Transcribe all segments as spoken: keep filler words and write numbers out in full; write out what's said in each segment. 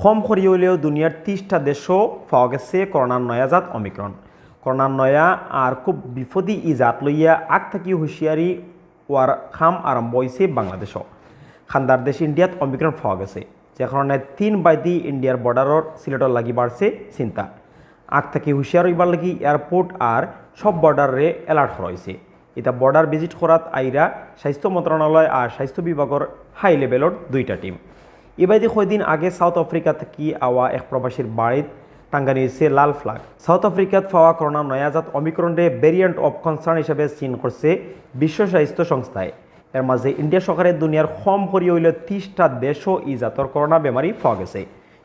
কম করি অইলেও দুনিয়ার তিরিশটা দেশো পাওয়া গেছে করোনার নয়া জাত অমিক্রন। করোনার নয়া আর খুব বিপদী ই জাত লইয়া আগ থাকি হুঁশিয়ারি অওয়ার কাম আরম্ভ অইছে বাংলাদেশো। খান্দার দেশ ইন্ডিয়াত অমিক্রন পাওয়া গেছে, যে কারণে তিন বায়দি ইন্ডিয়ার বর্ডারর সিলেটর লাগি বাড়ছে চিন্তা। আগ থাকি হুঁশিয়ার অইবার লাগি এয়ারপোর্ট আর সব বর্ডাররে অ্যালার্ট করা অইছে। ইতা বর্ডার ভিজিট করাত আইরা স্বাস্থ্য মন্ত্রণালয় আর স্বাস্থ্য বিভাগর হাই লেভেলর দুইটা টিম। ইবায়দি কয়দিন আগে সাউথ আফ্রিকা থাকি আওয়া এক প্রবাসীর বাড়িত টাঙ্গানি অইছে লাল ফ্ল্যাগ। সাউথ আফ্রিকাত পাওয়া করোনা নয়া জাত অমিক্রনরে ভেরিয়েন্ট অফ কনসার্ন হিসাবে চিন করছে বিশ্ব স্বাস্থ্য সংস্থায়। এর মাঝে ইন্ডিয়া সহকারে দুনিয়ার কম করি অইলেও তিরিশটা দেশো ই জাতর করোনা বেমারি পাওয়া গেছে।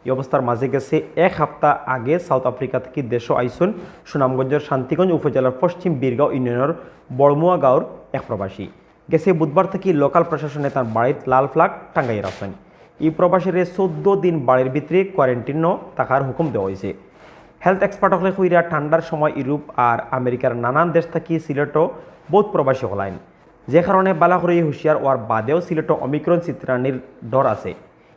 ই অবস্থার মাঝে গেছে এক হাপ্তা আগে সাউথ আফ্রিকা থাকি দেশো আইছইন সুনামগঞ্জর শান্তিগঞ্জ উপজেলার পশ্চিম বীরগাঁও ইউনিয়নর বড়মুয়া গাঁওর এক প্রবাসী। গেছে বুধবার থাকি লোকাল প্রশাসনে তান বাড়িত লাল ফ্ল্যাগ টাঙ্গাইয়া রাখছইন। ই প্রবাসীরে চৌদ্দ দিন বাড়ির ভিতরে কোয়ারেন্টিনো থাকার হুকুম দেওয়া অইছে। হেলথ এক্সপার্ট অকলে কইরা ঠান্ডার সময় ইউরোপ আর আমেরিকার নানান দেশ থাকি সিলেটো বউত প্রবাসী অকল আইন, যে কারণে বালা করি হুঁশিয়ার অওয়ার বাদেও সিলেটো অমিক্রন ছিতরানির ডর আছে।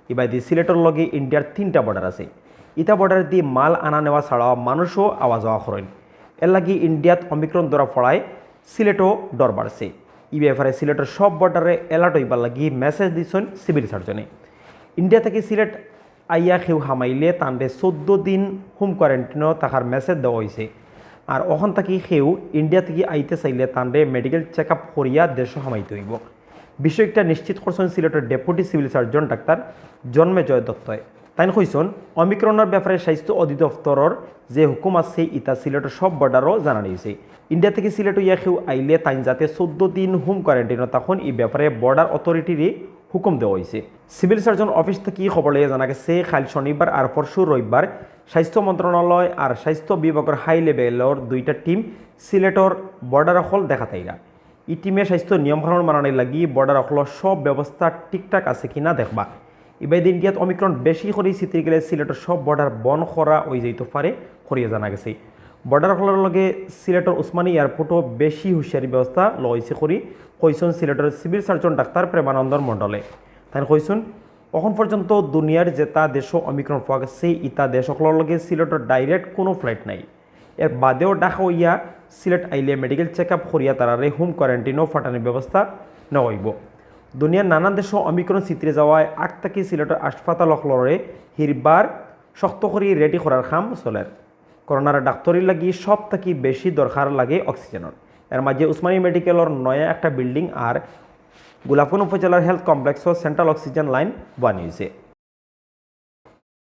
ইবায়দি সিলেটর লগে ইন্ডিয়ার তিনটা বর্ডার আছে। ইতা বর্ডারদি মাল আনা নেওয়া ছাড়াও মানুষও আওয়া যাওয়া করইন। এর লাগি ইন্ডিয়াত অমিক্রন ধরা পড়ায় সিলেটো ডর বাড়ছে। ই ব্যাপারে সিলেটর সব বর্ডারে অ্যালার্ট অইবার লাগি মেসেজ দিছইন সিভিল সার্জনে। ইন্ডিয়া থাকি সিলেট আইয়া কেউ হামাইলে তানরে চৌদ্দ দিন হোম কোয়ারেন্টিনো থাকার মেসেজ দেওয়া অইছে। আর অখন থাকি কেউ ইন্ডিয়া থাকি আইতে চাইলে তানরে মেডিকেল চেক আপ করিয়া দেশো হামাইতে অইবো। বিষয়টা নিশ্চিত করছইন সিলেটর deputy civil surgeon doctor Janmejay দত্তয়। তাইন কইছইন, অমিক্রনর ব্যাপারে স্বাস্থ্য অধিদপ্তরর যে হুকুম আছে, ইতা সিলেটর সব বর্ডারো জানানি অইছে। ইন্ডিয়া থাকি সিলেট অইয়া কেউ আইলে তাইন যাতে চৌদ্দ দিন হোম কোয়ারেন্টিনো থাকইন, ই ব্যাপারে বর্ডার অথরিটিরে হুকুম দেওয়া অইছে। সিভিল সার্জন অফিস থাকি খবর লইয়া জানা গেছে, কাইল শনিবার আর পরশু রবিবার স্বাস্থ্য মন্ত্রণালয় আর স্বাস্থ্য বিভাগর হাই লেভেলর দুইটা টিম সিলেটর বর্ডার অকল দেখাত আইরা। ই টিমে স্বাস্থ্য নিয়মকানুন মানানির লাগি বর্ডার অকলর সব ব্যবস্থা ঠিকঠাক আছে কিনা দেখবা। ইবায়দি ইন্ডিয়াত অমিক্রন বেশি করি ছিতরি গেলে সিলেটর সব বর্ডার বন্ধ করা অইযাইতো পারে করিয়া জানা গেছে। বর্ডার অকলর লগে সিলেটর উসমানী এয়ারপোর্টও বেশি হুঁশিয়ারি ব্যবস্থা লওয়া অইছে করি কইছইন সিলেটর সিভিল সার্জন ডাক্তার প্রেমানন্দন মণ্ডলে। তাইন কইছইন, অখন পর্যন্ত দুনিয়ার যেতা দেশো অমিক্রন পাওয়া গেছে, ইতা দেশ অকলর লগে সিলেটর ডাইরেক্ট কুনু ফ্লাইট নাই। এর বাদেও ঢাকা অইয়া সিলেট আইলে মেডিকেল চেক আপ করিয়া তারারে হোম কোয়ারেন্টিনো ফাটানির ব্যবস্থা নেওয়া অইবো। দুনিয়ার নানান দেশো অমিক্রন ছিতরি যাওয়ায় আগ থাকি সিলেটর হাসপাতাল অকলরে হিরবার শক্ত করি রেডি করার কাম চলের। করোনার ডাক্তারির লাগি সব থাকি বেশি দরকার লাগে অক্সিজেনর। এর মাঝে উসমানী মেডিকেলর নয়া একটা বিল্ডিং আর গোলাপগঞ্জ উপজেলার হেলথ কমপ্লেক্সো সেন্ট্রাল অক্সিজেন লাইন বওয়ানি অইছে।